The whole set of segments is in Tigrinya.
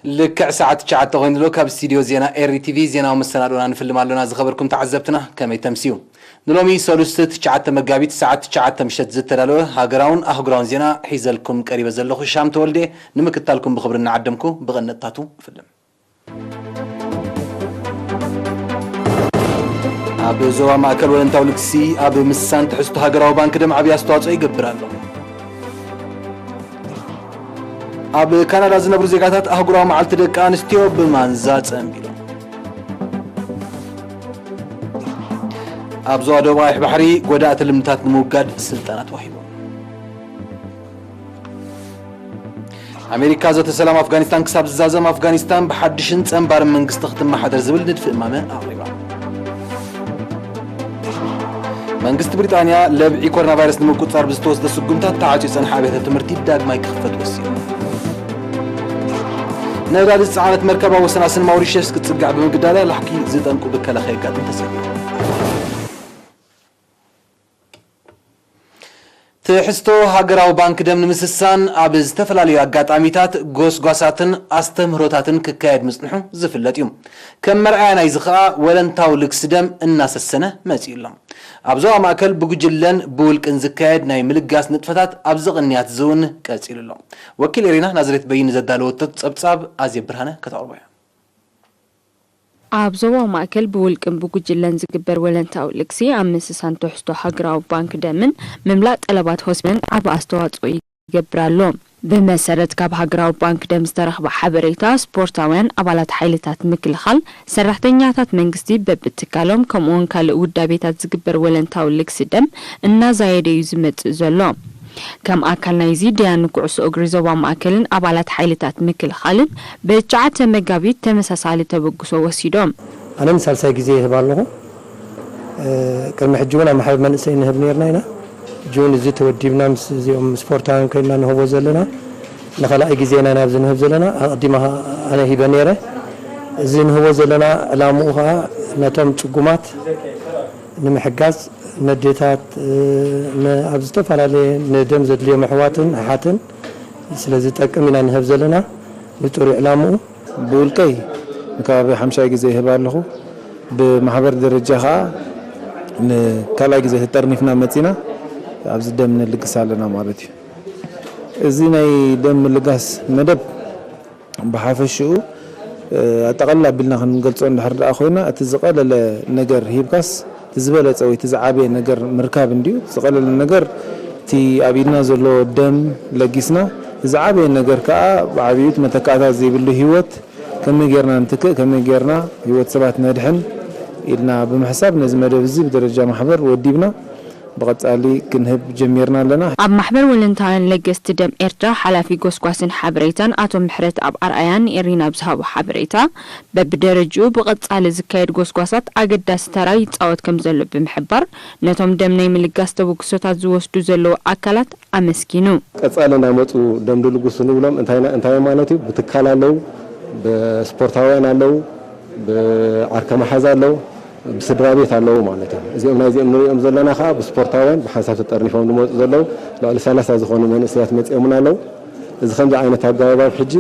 ልክዕ ሰዓት ትሽዓተ ኮይኑ ኣሎ። ካብ ስቱዲዮ ዜና ኤሪ ቲቪ ዜናዊ መሰናዶና ንፍልም ኣለና። ዝኸበርኩም ተዓዘብትና ከመይ ተምስዩ? ንሎሚ ሰሉስቲ ትሽዓተ መጋቢት ሰዓት ትሽዓተ ምሸት ዝተዳለወ ሃገራውን ኣህጉራውን ዜና ሒዘልኩም ቀሪበ ዘለኹ ሻም ተወልደ። ንምክታልኩም ብኽብሪ እናዓደምኩ ብቐነጥታቱ ንፍልም። ኣብ ዞባ ማእከል ወለንታዊ ልግሲ ኣብ ምስሳን ትሕዝቶ ሃገራዊ ባንክ ደም ዓብዪ ኣስተዋፅኦ ይገብር ኣሎ። ኣብ ካናዳ ዝነብሩ ዜጋታት ኣህጉራዊ መዓልቲ ደቂ ኣንስትዮ ብማንዛ ጸንቢሎም። ኣብ ዞባ ደቡብ ቀይሕ ባሕሪ ጎዳእቲ ልምድታት ንምውጋድ ስልጠና ተዋሂቡ። ኣሜሪካ ዘተ ሰላም ኣፍጋኒስታን ክሳብ ዝዛዘም ኣፍጋኒስታን ብሓድሽን ጸንባርን መንግስቲ ክትመሓደር ዝብል ንድፊ እማመ ኣቕሪባ። መንግስቲ ብሪጣንያ ለብዒ ኮሮና ቫይረስ ንምቁጽጻር ብዝተወስደ ስጉምታት ተዓጽዩ ዝጸንሐ ኣብያተ ትምህርቲ ዳግማይ ክኽፈት ወሲኑ። ነዳዲ ዝጸዓነት መርከብ ኣብ ወሰን ኣስን ማውሪሸስ ክትጽጋዕ ብምግዳዳ ላሕኪ ዝጠንቁ ብከላ ከየጋጥም ተሰጊኡ። ትሕዝቶ ሃገራዊ ባንክ ደም ንምስሳን ኣብ ዝተፈላለዩ ኣጋጣሚታት ጎስጓሳትን ኣስተምህሮታትን ክካየድ ምጽንሑ ዝፍለጥ እዩ። ከም መርኣያ ናይዚ ኸኣ ወለንታዊ ልግሲ ደም እናሰሰነ መጺኡ ኣሎ። ኣብ ዞባ ማእከል ብጉጅለን ብውልቅን ዝካየድ ናይ ምልጋስ ንጥፈታት ኣብዚ ቅንያት እዚ እውን ቀጺሉ ኣሎ። ወኪል ኤሪና ናዝሬት በይን ዘዳለወቶ ጸብጻብ ኣዜብ ብርሃነ ከተቕርቦ እያ። ኣብ ዞባ ማእከል ብውልቅን ብጉጅለን ዝግበር ወለንታዊ ልግሲ ኣብ ምስሳን ትሕዝቶ ሃገራዊ ባንክ ደምን ምምላእ ጠለባት ሆስፒታልን ዓቢ ኣስተዋጽኦ ይገብር ኣሎ። ብመሰረት ካብ ሃገራዊ ባንክ ደም ዝተረኽበ ሓበሬታ፣ ስፖርታውያን ኣባላት ሓይልታት ምክልኻል፣ ሰራሕተኛታት መንግስቲ በብትካሎም፣ ከምኡውን ካልእ ውዳቤታት ዝግበር ወለንታዊ ልግሲ ደም እናዛየደ እዩ ዝመጽእ ዘሎ። ከም ኣካል ናይዚ፣ ደያኑ ኩዕሶ እግሪ ዞባ ማእከልን ኣባላት ሓይልታት ምክልኻልን ብትሽዓተ መጋቢት ተመሳሳሊ ተበግሶ ወሲዶም። ኣነ ንሳልሳይ ግዜ ይህብ ኣለኹ። እ፣ ቅድሚ ሕጂ እውን ኣብ ማሕበር መንእሰይ ንህብ ነርና ኢና። ሕጂ እውን እዚ ተወዲብና ምስ እዚኦም ስፖርታውያን ኮይንና ንህቦ ዘለና። ንኻልኣይ ግዜ ኢና ናብዚ ንህብ ዘለና። ኣቐዲማ ኣነ ሂበ ነይረ። እዚ ንህቦ ዘለና ዕላምኡ ኸኣ ነቶም ጽጉማት ንምሕጋዝ፣ ነዴታት፣ እ፣ ን-፣ ኣብ ዝተፈላለየ ንደም ዘድልዮም ኣሕዋትን ኣሓትን ስለ ዝጠቅም ኢና ንህብ ዘለና። ንጽሩይ ዕላምኡ። ብውልቀይ ንከባቢ ሓምሻይ ግዜ ይህብ ኣለኹ። ብማሕበር ደረጃ ኸኣ ንካልኣይ ግዜ ተጠርኒፍና መጺና ኣብዚ ደም ንልግስ ኣለና ማለት እዩ። እዚ ናይ ደም ምልጋስ መደብ ብሓፈሽኡ፣ እ፣ ኣጠቓልላ ኣቢልና ክንገልጾ እንድሕር ደኣ ኮይና፣ እቲ ዝቐለለ ነገር ሂብካስ፣ እቲ ዝበለጸ ወይ እቲ ዝዓበየ ነገር ምርካብ እንድዩ። ዝቐለለ ነገር እቲ ኣብ ኢድና ዘሎ ደም ለጊስና፣ እቲ ዝዓበየ ነገር ከኣ ብዓብዩት መተካእታ ዘይብሉ ህይወት ከመይ ጌርና ንትክእ፣ ከመይ ጌርና ህይወት ሰባት ነድሕን ኢልና ብምሕሳብ፣ ነዚ መደብ እዚ ብደረጃ ማሕበር ወዲብና። ብቐጻሊ ክንህብ ጀሚርና ኣለና። ኣብ ማሕበር ወለንታውያን ለገስቲ ደም ኤርትራ ሓላፊ ጎስጓስን ሓበሬታን ኣቶ ምሕረትኣብ ኣርኣያ ንኤሪና ኣብ ዝሃቦ ሓበሬታ፣ በብደረጅኡ ብቐጻሊ ዝካየድ ጎስጓሳት ኣገዳሲ ተራ ይጻወት ከም ዘሎ ብምሕባር፣ ነቶም ደም ናይ ምልጋስ ተበግሶታት ዝወስዱ ዘለዉ ኣካላት ኣመስጊኑ። ቀጻሊ እናመጹ ደም ድልግሱ ንብሎም እንታይ ና-፣ እንታይ ማለት እዩ? ብትካል ኣለዉ፣ ብስፖርታውያን ኣለዉ፣ ብዓርከ መሓዛ ኣለዉ፣ ብስድራ ቤት ኣለዉ ማለት እዩ። እዚኦም ናይዚኦም ንሪኦም ዘለና ከኣ ብስፖርታውያን ብሓንሳብ ተጠርኒፎም ዝመጹ ዘለዉ ልዕሊ ሰላሳ ዝኾኑ መንእሰያት መጺኦምና ኣለዉ። እዚ ከምዚ ዓይነት ኣገባብ ኣብ ሕጂ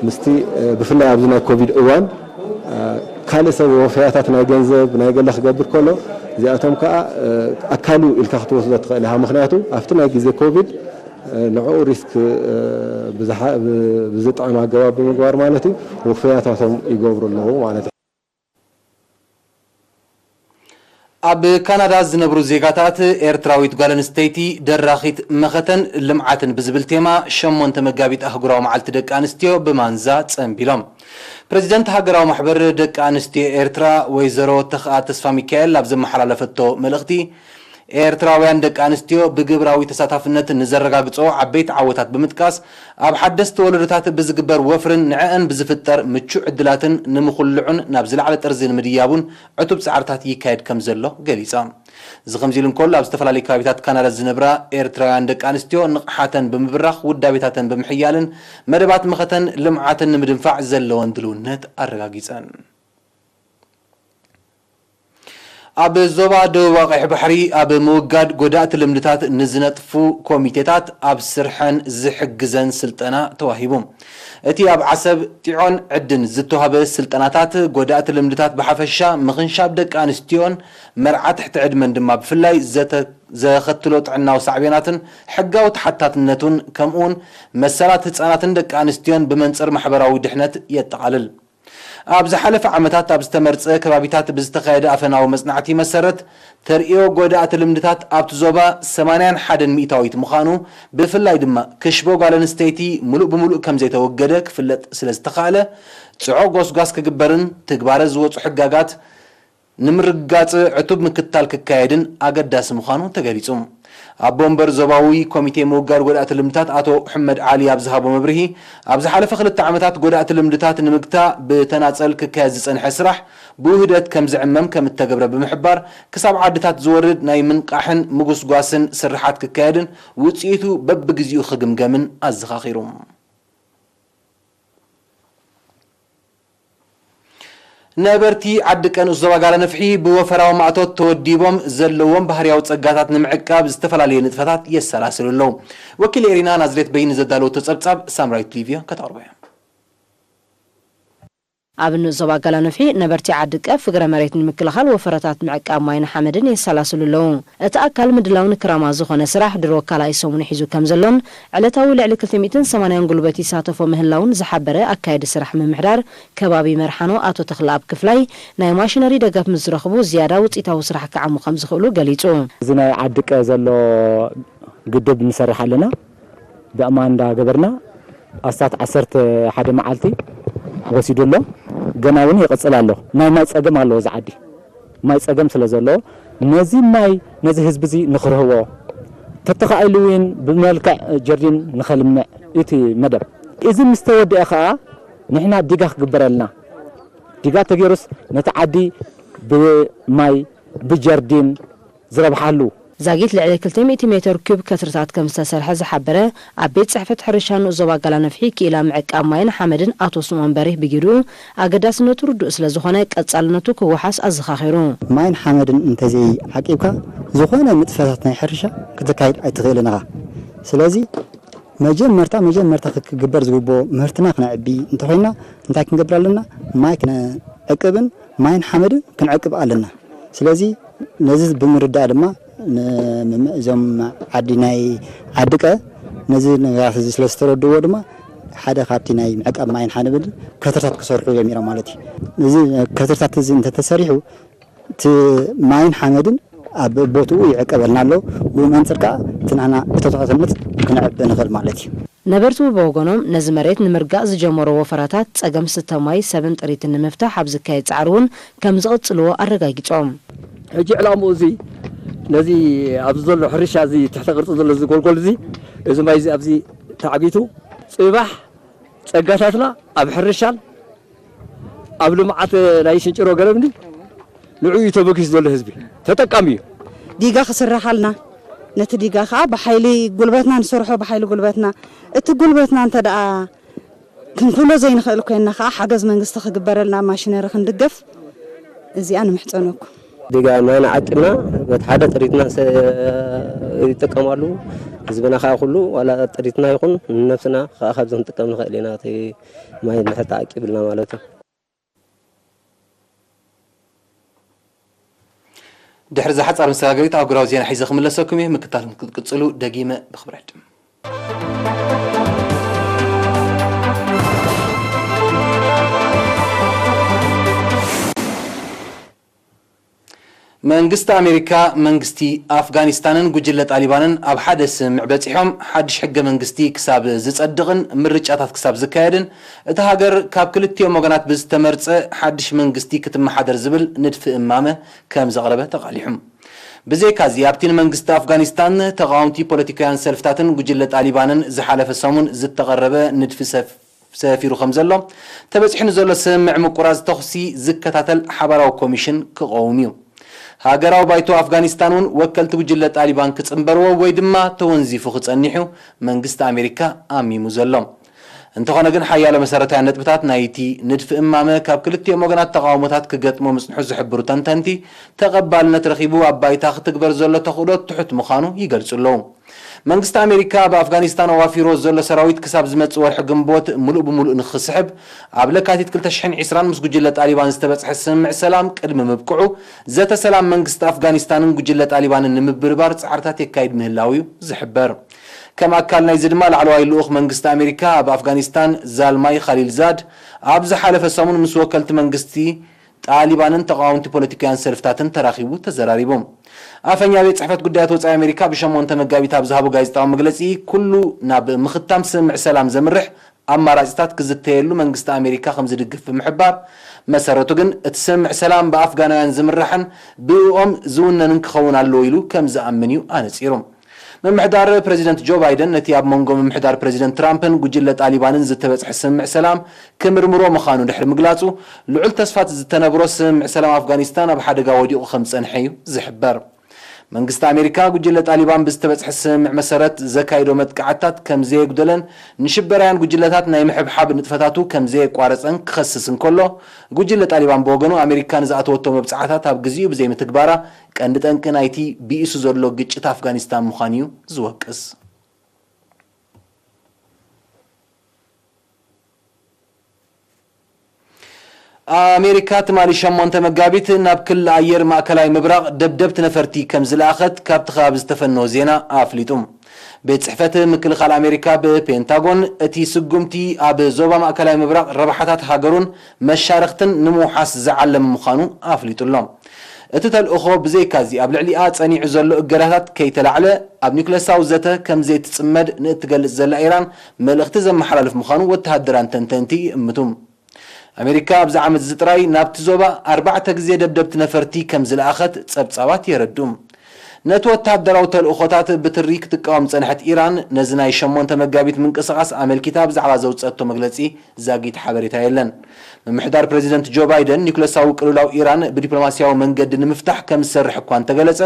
ምስቲ፣ እ፣ ብፍላይ ኣብዚ ናይ ኮቪድ እዋን፣ እ፣ ካልእ ሰብ ወፈያታት ናይ ገንዘብ ናይ ገለ ክገብር ከሎ እዚኣቶም ከኣ፣ እ፣ ኣካሉ ኢልካ ክትወስዶ ትኽእል ኢኻ። ምኽንያቱ ኣብቲ ናይ ግዜ ኮቪድ፣ እ፣ ንዕኡ ሪስክ፣ እ፣ ብዝሓ-፣ ብ-፣ ብዝጥዕም ኣገባብ ብምግባር ማለት እዩ፣ ወፈያታቶም ይገብሩ ኣለዉ ማለት እዩ። ኣብ ካናዳ ዝነብሩ ዜጋታት ኤርትራዊት ጓል ኣንስተይቲ ደራኺት መኸተን ልምዓትን ብዝብል ቴማ ሸሞንተ መጋቢት ኣህጉራዊ መዓልቲ ደቂ ኣንስትዮ ብማንዛ ጸንቢሎም። ፕረዚደንት ሃገራዊ ማሕበር ደቂ ኣንስትዮ ኤርትራ ወይዘሮ ተኽኣ ተስፋ ሚካኤል ኣብ ዘመሓላለፈቶ መልእኽቲ፣ ኤርትራውያን ደቂ ኣንስትዮ ብግብራዊ ተሳታፍነት ንዘረጋግጾ ዓበይቲ ዓወታት ብምጥቃስ፣ ኣብ ሓደስቲ ወለዶታት ብዝግበር ወፍርን ንዕአን ብዝፍጠር ምቹእ ዕድላትን ንምኹልዑን ናብ ዝለዓለ ጥርዚ ንምድያቡን ዕቱብ ጻዕርታት ይካየድ ከም ዘሎ ገሊጻ። እዚ ከምዚ ኢሉ እንከሎ፣ ኣብ ዝተፈላለዩ ከባቢታት ካናዳ ዝነብራ ኤርትራውያን ደቂ ኣንስትዮ ንቕሓተን ብምብራኽ፣ ውዳቤታተን ብምሕያልን መደባት መኸተን ልምዓትን ንምድንፋዕ ዘለወን ድልውነት ኣረጋጊጸን። ኣብ ዞባ ደቡብ ቀይሕ ባሕሪ ኣብ ምውጋድ ጎዳእቲ ልምድታት ንዝነጥፉ ኮሚቴታት ኣብ ስርሐን ዝሕግዘን ስልጠና ተዋሂቡ። እቲ ኣብ ዓሰብ፣ ጢዖን ዕድን ዝተዋህበ ስልጠናታት፣ ጎዳእቲ ልምድታት ብሓፈሻ፣ ምኽንሻብ ደቂ ኣንስትዮን መርዓ ትሕቲ ዕድመን ድማ ብፍላይ ዘተ-፣ ዘኸትሎ ጥዕናዊ ሳዕቤናትን ሕጋዊ ተሓታትነቱን፣ ከምኡውን መሰላት ህጻናትን ደቂ ኣንስትዮን ብመንጽር ማሕበራዊ ድሕነት የጠቓልል። ኣብ ዝሓለፈ ዓመታት ኣብ ዝተመርጸ ከባቢታት ብዝተኻየደ ኣፈናዊ መጽናዕቲ መሰረት፣ ተርእዮ ጎዳእቲ ልምድታት ኣብቲ ዞባ ሰማንያን ሓደን ሚእታዊት ምዃኑ፣ ብፍላይ ድማ ክሽቦ ጓል ኣንስተይቲ ምሉእ ብምሉእ ከም ዘይተወገደ ክፍለጥ ስለ ዝተኻእለ፣ ጽዑቕ ጎስጓስ ክግበርን ትግባረ ዝወጹ ሕጋጋት ንምርግጋጽ ዕቱብ ምክትታል ክካየድን ኣገዳሲ ምዃኑ ተገሊጹ። ኣቦ ወንበር ዞባዊ ኮሚቴ ምውጋድ ጎዳእቲ ልምድታት ኣቶ ሕመድ ዓሊ ኣብ ዝሃቦ መብርሂ፣ ኣብ ዝሓለፈ ክልተ ዓመታት ጎዳእቲ ልምድታት ንምግታእ ብተናጸል ክካየድ ዝጸንሐ ስራሕ ብውህደት ከም ዝዕመም ከም እተገብረ ብምሕባር፣ ክሳብ ዓድታት ዝወርድ ናይ ምንቃሕን ምጉስጓስን ስርሓት ክካየድን ውጽኢቱ በብግዚኡ ክግምገምን ኣዘኻኺሩ። ነበርቲ ዓዲ ቀ ንኡስ ዞባ ጋላ ነፍሒ ብወፈራዊ ማእቶት ተወዲቦም ዘለዎም ባህርያዊ ጸጋታት ንምዕቃብ ዝተፈላለየ ንጥፈታት የሰላስሉ ኣለዉ። ወኪል ኤሪና ናዝሬት በይኒ ዘዳለወቶ ጸብጻብ ሳምራዊት ሊቭዮ ከተቕርቦ እያ። ኣብ ንኡስ ዞባ ጋላ ነፍሒ ነበርቲ ዓዲ ቀ ፍግረ መሬት ንምክልኻል ወፈራታት ምዕቃብ ማይን ሓመድን የሰላስሉ ኣለዉ። እቲ ኣካል ምድላው ንክራማ ዝኾነ ስራሕ ድሮ ካልኣይ ሰሙኑ ሒዙ ከም ዘሎን ዕለታዊ ልዕሊ ክልተ ሚእትን ሰማንያን ጉልበት ይሳተፎ ምህላውን ዝሓበረ ኣካየዲ ስራሕ ምምሕዳር ከባቢ መርሓኖ ኣቶ ተኽለኣብ ክፍላይ፣ ናይ ማሽነሪ ደገፍ ምስ ዝረኽቡ ዝያዳ ውፅኢታዊ ስራሕ ክዓሙ ከም ዝኽእሉ ገሊፁ። እዚ ናይ ዓዲ ቀ ዘሎ ግድብ ንሰርሕ ኣለና። ብኣእማን እንዳገበርና ኣስታት ዓሰርተ ሓደ መዓልቲ ወሲዱ ኣሎ። ገና እውን ይቕጽል ኣሎ። ናይ ማይ ጸገም ኣለዎ እዚ ዓዲ። ማይ ጸገም ስለ ዘለዎ፣ ነዚ ማይ ነዚ ህዝቢ እዚ ንኽርህቦ፣ ተተኻኢሉ እውን ብመልክዕ ጀርዲን ንኸልምዕ እቲ መደብ። እዚ ምስ ተወደአ ኸኣ ንሕና ዲጋ ክግበረልና። ዲጋ ተገይሩስ ነቲ ዓዲ ብማይ ብጀርዲን ዝረብሓሉ። ዛጊት ልዕሊ ክልተ ሚእቲ ሜትር ኪዩብ ከትርታት ከም ዝተሰርሐ ዝሓበረ ኣብ ቤት ጽሕፈት ሕርሻ ንኡስ ዞባ ጋላ ነፍሒ ክኢላ ምዕቃብ ማይን ሓመድን ኣቶ ስምኦን በሪህ ብጊዱ፣ ኣገዳስነቱ ርዱእ ስለ ዝኾነ ቀጻልነቱ ክወሓስ ኣዘኻኺሩ። ማይን ሓመድን እንተዘይዓቂብካ ዝኾነ ንጥፈታት ናይ ሕርሻ ክተካይድ ኣይትኽእልን ኢኻ። ስለዚ መጀመርታ መጀመርታ ክግበር ዝግብኦ ምህርትና ክነዕቢ እንተኾይንና እንታይ ክንገብር ኣለና? ማይ ክነዕቅብን ማይን ሓመድን ክንዕቅብ ኣለና። ስለዚ ነዚ ብምርዳእ ድማ ን-፣ ም-፣ እዞም ዓዲ ናይ ዓዲ ቀ ነዚ ነገራት እዚ ስለ ዝተረድዎ ድማ ሓደ ካብቲ ናይ ምዕቃብ ማይን ሓመድን ከትርታት ክሰርሑ ጀሚሮም ማለት እዩ። እዚ ከትርታት እዚ እንተተሰሪሑ እቲ ማይን ሓመድን ኣብ ቦትኡ ይዕቀበልና ኣሎ። ብኡ መንፅር ከዓ እቲ ንሕና ብተወሳኺነት ክነዕቢ ንኽእል ማለት እዩ። ነበርቲ ብወገኖም ነዚ መሬት ንምርጋእ ዝጀመሮ ወፈራታት ፀገም ስተ ማይ ሰብን ጥሪትን ንምፍታሕ ኣብ ዝካየድ ፃዕሪ እውን ከም ዝቕፅልዎ ኣረጋጊፆም። ሕጂ ዕላምኡ እዚ ነዚ ኣብዚ ዘሎ ሕርሻ እዚ ትሕተ ቅርፂ ዘሎ እዚ ጎልጎል እዚ እዚ ማይ እዚ ኣብዚ ተዓጊቱ ፅባሕ ጸጋታትና ኣብ ሕርሻን ኣብ ልምዓት ናይ ሽንጭሮ ገረብን ንዕኡ እዩ ተበጊሱ ዘሎ ህዝቢ ተጠቃሚ እዩ። ዲጋ ክስረሓልና፣ ነቲ ዲጋ ኸኣ ብሓይሊ ጉልበትና ንሰርሖ፣ ብሓይሊ ጉልበትና። እቲ ጉልበትና እንተ ደኣ ክንክብሎ ዘይንኽእል ኮይንና ኸኣ ሓገዝ መንግስቲ ክግበረልና፣ ማሽነሪ ክንድገፍ እዚኣ ንምሕጸነኩም። ዲጋ ማይና ዓቂብና በቲ ሓደ ጥሪትና ሰ-፣ ይጥቀማሉ። ህዝብና ከዓ ኩሉ ዋላ ጥሪትና ይኹን ንነብስና ከዓ ካብዚ ክንጥቀም ንኽእል ኢና። እቲ ማይ እንድሕር ተዓቂብልና ማለት እዩ። ድሕሪ እዛ ሓጻር መሰጋገሪት ኣህጉራዊ ዜና ሒዘ ክምለሰኩም እየ። ምክታል ክትቅጽሉ ደጊመ ብኽብሪ ዕድም። መንግስቲ ኣሜሪካ፣ መንግስቲ ኣፍጋኒስታንን ጉጅለ ጣሊባንን ኣብ ሓደ ስምምዕ በጺሖም፣ ሓድሽ ሕገ መንግስቲ ክሳብ ዝጸድቕን ምርጫታት ክሳብ ዝካየድን፣ እታ ሃገር ካብ ክልቲኦም ወገናት ብዝተመርጸ ሓድሽ መንግስቲ ክትመሓደር ዝብል ንድፊ እማመ ከም ዘቕረበ ተቓሊሑ። ብዘይካዚ፣ ኣብቲ ንመንግስቲ ኣፍጋኒስታን፣ ተቓወምቲ ፖለቲካውያን ሰልፍታትን ጉጅለ ጣሊባንን ዝሓለፈ ሰሙን ዝተቐረበ ንድፊ ሰፍ-፣ ሰፊሩ ከም ዘሎ፣ ተበጺሑ ንዘሎ ስምምዕ ምቁራጽ ተኹሲ ዝከታተል ሓባራዊ ኮሚሽን ክቐውም እዩ። ሃገራዊ ባይቶ ኣፍጋኒስታን እውን ወከልቲ ጉጅለ ጣሊባን ክጽንበርዎ ወይ ድማ ተወንዚፉ ክጸኒሑ መንግስቲ ኣሜሪካ ኣሚሙ ዘሎ። እንተኾነ ግን ሓያሎ መሰረታውያን ነጥብታት ናይቲ ንድፊ እማመ ካብ ክልቲኦም ወገናት ተቓውሞታት ክገጥሞ ምጽንሑ ዝሕብሩ ተንተንቲ፣ ተቐባልነት ረኺቡ ኣብ ባይታ ክትግበር ዘሎ ተኽእሎ ትሑት ምዃኑ ይገልጹ ኣለዉ። መንግስቲ ኣሜሪካ ኣብ ኣፍጋኒስታን ኣዋፊርዎ ዘሎ ሰራዊት ክሳብ ዝመጽእ ወርሒ ግንቦት ምሉእ ብምሉእ ንኽስሕብ ኣብ ለካቲት ክልተ ሽሕን ዕስራን ምስ ጉጅለ ጣሊባን ዝተበጽሐ ስምምዕ ሰላም ቅድሚ ምብቅዑ፣ ዘተ ሰላም መንግስቲ ኣፍጋኒስታንን ጉጅለ ጣሊባንን ንምብርባር ጻዕርታት የካይድ ምህላው እዩ ዝሕበር። ከም ኣካል ናይዚ ድማ ላዕለዋይ ልኡኽ መንግስቲ ኣሜሪካ ኣብ ኣፍጋኒስታን ዛልማይ ኻሊልዛድ ኣብ ዝሓለፈ ሰሙን ምስ ወከልቲ መንግስቲ ጣሊባንን ተቓወምቲ ፖለቲካውያን ሰልፍታትን ተራኺቡ ተዘራሪቡ። ኣፈኛ ቤት ጽሕፈት ጉዳያት ወጻኢ ኣሜሪካ ብሸሞንተ መጋቢት ኣብ ዝሃቦ ጋዜጣዊ መግለጺ፣ ኩሉ ናብ ምኽታም ስምምዕ ሰላም ዘምርሕ ኣማራጺታት ክዝተየሉ መንግስቲ ኣሜሪካ ከም ዝድግፍ ብምሕባር፣ መሰረቱ ግን እቲ ስምምዕ ሰላም ብኣፍጋናውያን ዝምራሕን ብእኦም ዝውነንን ክኸውን ኣለዎ ኢሉ ከም ዝኣምን እዩ ኣነጺሩ። ምምሕዳር ፕረዚደንት ጆ ባይደን ነቲ ኣብ መንጎ ምምሕዳር ፕረዚደንት ትራምፕን ጉጅለ ጣሊባንን ዝተበጽሐ ስምምዕ ሰላም ክምርምሮ ምዃኑ ድሕሪ ምግላጹ፣ ልዑል ተስፋት ዝተነብሮ ስምምዕ ሰላም ኣፍጋኒስታን ኣብ ሓደጋ ወዲቑ ከም ዝጸንሐ እዩ ዝሕበር። መንግስቲ ኣሜሪካ፣ ጉጅለ ጣሊባን ብዝተበጽሐ ስምምዕ መሰረት ዘካይዶ መጥቃዕትታት ከም ዘየጉደለን ንሽበራውያን ጉጅለታት ናይ ምሕብሓብ ንጥፈታቱ ከም ዘየቋረጸን ክኸስስ እንከሎ፣ ጉጅለ ጣሊባን ብወገኑ ኣሜሪካ ንዝኣተወቶ መብጽዓታት ኣብ ግዜኡ ብዘይምትግባራ ቀንዲ ጠንቂ ናይቲ ብኢሱ ዘሎ ግጭት ኣፍጋኒስታን ምዃኑ እዩ ዝወቅስ። ኣሜሪካ ትማሊ ሸሞንተ መጋቢት ናብ ክሊ ኣየር ማእከላይ ምብራቕ ደብደብቲ ነፈርቲ ከም ዝለኣኸት ካብቲ ከባቢ ዝተፈነወ ዜና ኣፍሊጡ። ቤት ጽሕፈት ምክልኻል ኣሜሪካ ብፔንታጎን እቲ ስጉምቲ ኣብ ዞባ ማእከላይ ምብራቕ ረብሓታት ሃገሩን መሻርኽትን ንምውሓስ ዝዓለመ ምዃኑ ኣፍሊጡ ኣሎ። እቲ ተልእኾ ብዘይካዚ ኣብ ልዕሊኣ ጸኒዑ ዘሎ እገዳታት ከይተላዕለ ኣብ ኒውክለሳዊ ዘተ ከም ዘይትጽመድ ንእትገልጽ ዘላ ኢራን መልእኽቲ ዘመሓላልፍ ምዃኑ ወተሃደራን ተንተንቲ ይእምቱ። ኣሜሪካ ኣብዚ ዓመት እዚ ጥራይ ናብቲ ዞባ ኣርባዕተ ግዜ ደብደብቲ ነፈርቲ ከም ዝለኣኸት ጸብጻባት የረድኡ። ነቲ ወተሃደራዊ ተልእኾታት ብትሪ ክትቃወም ዝጸንሐት ኢራን፣ ነዚ ናይ ሸሞንተ መጋቢት ምንቅስቓስ ኣመልኪታ ብዛዕባ ዘውጸአቶ መግለጺ ዛጊት ሓበሬታ የለን። ምምሕዳር ፕረዚደንት ጆ ባይደን ኒኩለሳዊ ቅልውላው ኢራን ብዲፕሎማስያዊ መንገዲ ንምፍታሕ ከም ዝሰርሕ እኳ እንተገለጸ፣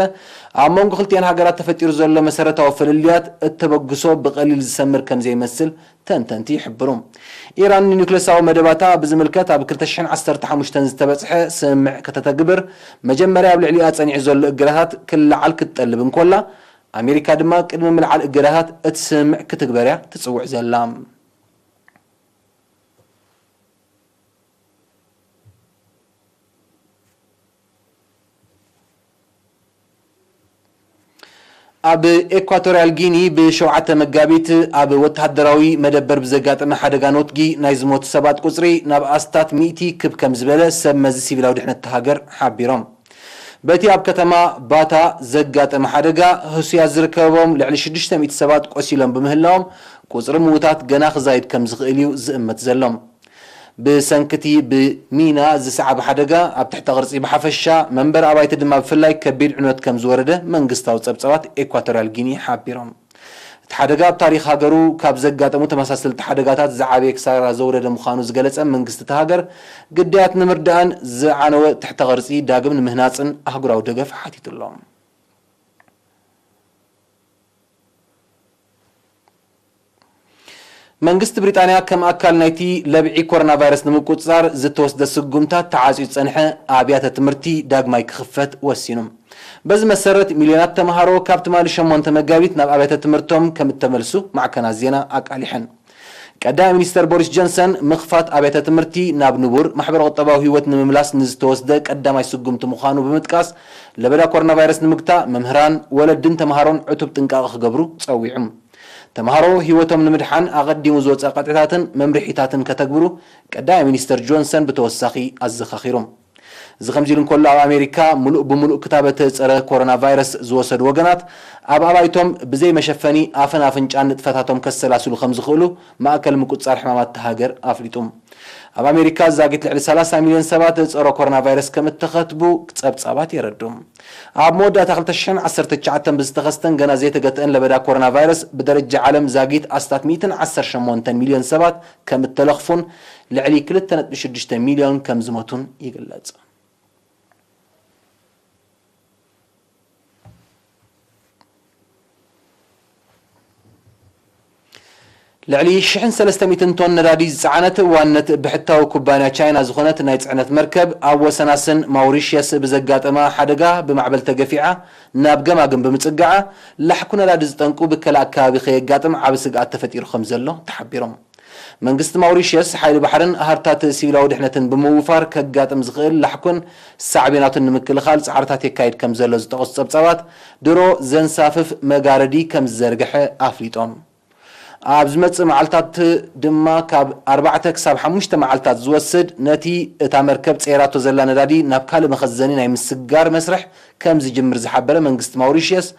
ኣብ መንጎ ክልቲኣን ሃገራት ተፈጢሩ ዘሎ መሰረታዊ ፍልልያት እተበግሶ ብቐሊል ዝሰምር ከም ዘይመስል ተንተንቲ ይሕብሩ። ኢራን ንኒኩለሳዊ መደባታ ብዝምልከት ኣብ ክልተ ሽሕን ዓሰርተ ሓሙሽተን ዝተበጽሐ ስምምዕ ከተተግብር፣ መጀመርያ ኣብ ልዕሊኣ ጸኒዑ ዘሎ እገዳታት ክለዓል ክትጠልብ እንኮላ፣ ኣሜሪካ ድማ ቅድሚ ምልዓል እገዳታት እቲ ስምምዕ ክትግበር እያ ትጽውዕ ዘላ። ኣብ ኤኳቶርያል ጊኒ ብሸውዓተ መጋቢት ኣብ ወተሃደራዊ መደበር ብዘጋጠመ ሓደጋ ነውትጊ ናይ ዝሞቱ ሰባት ቁጽሪ ናብ ኣስታት ሚእቲ ክብ ከም ዝበለ ሰብ መዚ ሲቪላዊ ድሕነት እታ ሃገር ሓቢሮም። በቲ ኣብ ከተማ ባታ ዘጋጠመ ሓደጋ፣ ህሱያት ዝርከቦም ልዕሊ ሽዱሽተ ሚእቲ ሰባት ቆሲሎም ብምህላዎም፣ ቁጽሪ ምዉታት ገና ክዛይድ ከም ዝኽእል እዩ ዝእመት ዘሎ። ብሰንኪ እቲ ብሚና ዝሰዓበ ሓደጋ፣ ኣብ ትሕተ ቅርጺ ብሓፈሻ፣ መንበሪ ኣባይቲ ድማ ብፍላይ ከቢድ ዕንወት ከም ዝወረደ መንግስታዊ ጸብጻባት ኤኳቶርያል ጊኒ ሓቢሮም። እቲ ሓደጋ ኣብ ታሪኽ ሃገሩ ካብ ዘጋጠሙ ተመሳሰልቲ ሓደጋታት ዝዓበየ ክሳራ ዘውረደ ምዃኑ ዝገለጸ መንግስቲ እታ ሃገር፣ ግዳያት ንምርዳእን ዝዓነወ ትሕተ ቅርጺ ዳግም ንምህናጽን ኣህጉራዊ ደገፍ ሓቲቱ ኣሎ። መንግስቲ ብሪጣንያ ከም ኣካል ናይቲ ለብዒ ኮሮና ቫይረስ ንምቁጽጻር ዝተወስደ ስጉምታት ተዓጽዩ ዝጸንሐ ኣብያተ ትምህርቲ ዳግማይ ክኽፈት ወሲኑ። በዚ መሰረት ሚልዮናት ተምሃሮ ካብ ትማሊ ሸሞንተ መጋቢት ናብ ኣብያተ ትምህርቶም ከም እተመልሱ ማዕከናት ዜና ኣቃሊሐን። ቀዳማይ ሚኒስተር ቦሪስ ጆንሰን ምኽፋት ኣብያተ ትምህርቲ ናብ ንቡር ማሕበረ ቁጠባዊ ህይወት ንምምላስ ንዝተወስደ ቀዳማይ ስጉምቲ ምዃኑ ብምጥቃስ፣ ለበዳ ኮሮና ቫይረስ ንምግታእ መምህራን፣ ወለድን ተምሃሮን ዕቱብ ጥንቃቐ ክገብሩ ጸዊዑ። ተምሃሮ ህይወቶም ንምድሓን ኣቐዲሙ ዝወጸ ቀጥዕታትን መምርሒታትን ከተግብሩ ቀዳማይ ሚኒስተር ጆንሰን ብተወሳኺ ኣዘኻኺሩ። እዚ ከምዚ ኢሉ እንከሎ፣ ኣብ ኣሜሪካ ምሉእ ብምሉእ ክታበት ጸረ ኮሮና ቫይረስ ዝወሰዱ ወገናት ኣብ ኣባይቶም ብዘይ መሸፈኒ ኣፍን ኣፍንጫን ንጥፈታቶም ከሰላስሉ ከም ዝኽእሉ ማእከል ምቁጽጻር ሕማማት እታ ሃገር ኣፍሊጡ። ኣብ ኣሜሪካ ዛጊት ልዕሊ ሰላሳ ሚልዮን ሰባት ጸረ ኮሮና ቫይረስ ከም እተኸትቡ ጸብጻባት የረድኡ። ኣብ መወዳእታ ክልተ ሽሕን ዓሰርተ ትሽዓተን ብዝተኸስተን ገና ዘይተገትአን ለበዳ ኮሮና ቫይረስ ብደረጃ ዓለም ዛጊት ኣስታት ሚእትን ዓሰርተ ሸሞንተን ሚልዮን ሰባት ከም እተለኽፉን ልዕሊ ክልተ ነጥቢ ሽዱሽተ ሚልዮን ከም ዝሞቱን ይግለጽ። ልዕሊ ሽሕን ሰለስተ ሚእትን ቶን ነዳዲ ዝጸዓነት ዋነት ብሕታዊ ኩባንያ ቻይና ዝኾነት ናይ ጽዕነት መርከብ ኣብ ወሰናስን ማውሪሽየስ ብዘጋጠማ ሓደጋ ብማዕበል ተገፊዓ ናብ ገማግም ብምጽጋዓ ላሕኩ ነዳዲ ዝጠንቁ ብከላ ኣከባቢ ከየጋጥም ዓቢ ስግኣት ተፈጢሩ ከም ዘሎ ተሓቢሮም። መንግስቲ ማውሪሽየስ ሓይሊ ባሕርን ሃርታት ሲቪላዊ ድሕነትን ብምውፋር ከጋጥም ዝኽእል ላሕኩን ሳዕቤናቱን ንምክልኻል ጻዕርታት የካይድ ከም ዘሎ ዝጠቐሱ ጸብጻባት ድሮ ዘንሳፍፍ መጋረዲ ከም ዝዘርግሐ ኣፍሊጦም። ኣብ ዝመጽእ መዓልታት ድማ ካብ ኣርባዕተ ክሳብ ሓሙሽተ መዓልታት ዝወስድ ነቲ እታ መርከብ ጸይራቶ ዘላ ነዳዲ ናብ ካልእ መኸዘኒ ናይ ምስጋር መስርሕ ከም ዝጅምር ዝሓበረ መንግስቲ ማውሪሽየስ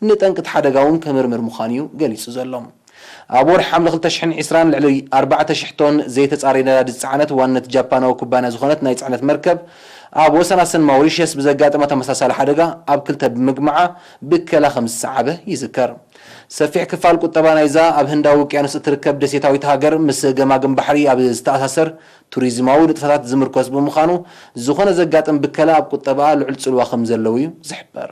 ንጠንቅቲ ሓደጋ እውን ክምርምር ምዃኑ እዩ ገሊጹ ዘሎ። ኣብ ወርሒ ሓምለ ክልተ ሽሕን ዕስራን ልዕሊ ኣርባዕተ ሽሕ ቶን ዘይተጻረየ ነዳዲ ዝጸዓነት ዋነት ጃፓናዊ ኩባንያ ዝኾነት ናይ ጽዕነት መርከብ ኣብ ወሰናስን ማውሪሽየስ ብዘጋጠማ ተመሳሳሊ ሓደጋ ኣብ ክልተ ብምግማዓ ብከላ ከም ዝሰዓበ ይዝከር። ሰፊሕ ክፋል ቁጠባ ናይዛ ኣብ ህንዳዊ ውቅያኖስ እትርከብ ደሴታዊት ሃገር ምስ ገማግም ባሕሪ ኣብ ዝተኣሳሰር ቱሪዝማዊ ንጥፈታት ዝምርኮስ ብምዃኑ፣ ዝኾነ ዘጋጥም ብከላ ኣብ ቁጠባኣ ልዑል ጽልዋ ከም ዘለዎ እዩ ዝሕበር።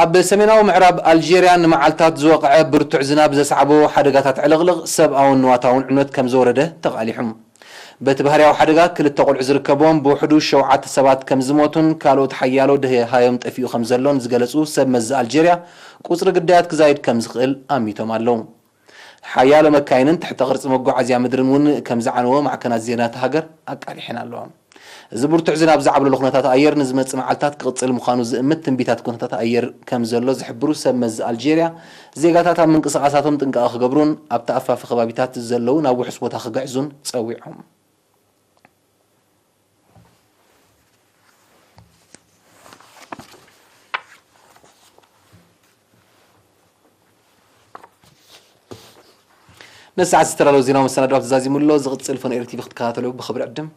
ኣብ ሰሜናዊ ምዕራብ ኣልጀርያ ንመዓልታት ዝወቕዐ ብርቱዕ ዝናብ ዘስዓቦ ሓደጋታት ዕልቕልቕ ሰብኣውን ንዋታውን ዕንወት ከም ዘወረደ ተቓሊሑ። በቲ ባህርያዊ ሓደጋ ክልተ ቆልዑ ዝርከብዎም ብውሕዱ ሸውዓተ ሰባት ከም ዝሞቱን ካልኦት ሓያሎ ደሃዮም ጠፊኡ ከም ዘሎን ዝገለጹ ሰብ መዚ ኣልጀርያ፣ ቁጽሪ ግዳያት ክዛይድ ከም ዝኽእል ኣሚቶም ኣለዉ። ሓያሎ መካይንን ትሕተ ቅርጺ መጓዓዝያ ምድርን እውን ከም ዝዓነወ ማዕከናት ዜና እታ ሃገር ኣቃሊሐን ኣለዋ። እዚ ብርቱዕ ዝናብ ዝዓብለሎ ኩነታት ኣየር ንዝመጽእ መዓልታት ክቕጽል ምዃኑ ዝእምት ትንቢታት ኩነታት ኣየር ከም ዘሎ ዝሕብሩ ሰብ መዚ ኣልጀርያ፣ ዜጋታት ኣብ ምንቅስቓሳቶም ጥንቃቐ ክገብሩን ኣብቲ ኣፋፊ ከባቢታት ዘለዉ ናብ ውሑስ ቦታ ክግዕዙን ጸዊዖም። ነዚ ሰዓት ዝተዳለወ ዜናዊ መሰናዶ ኣብ ተዛዚሙ ኣሎ። ዝቕጽል ፈነኤር ቲቪ ክትከታተሉ ብኽብሪ ዕድም።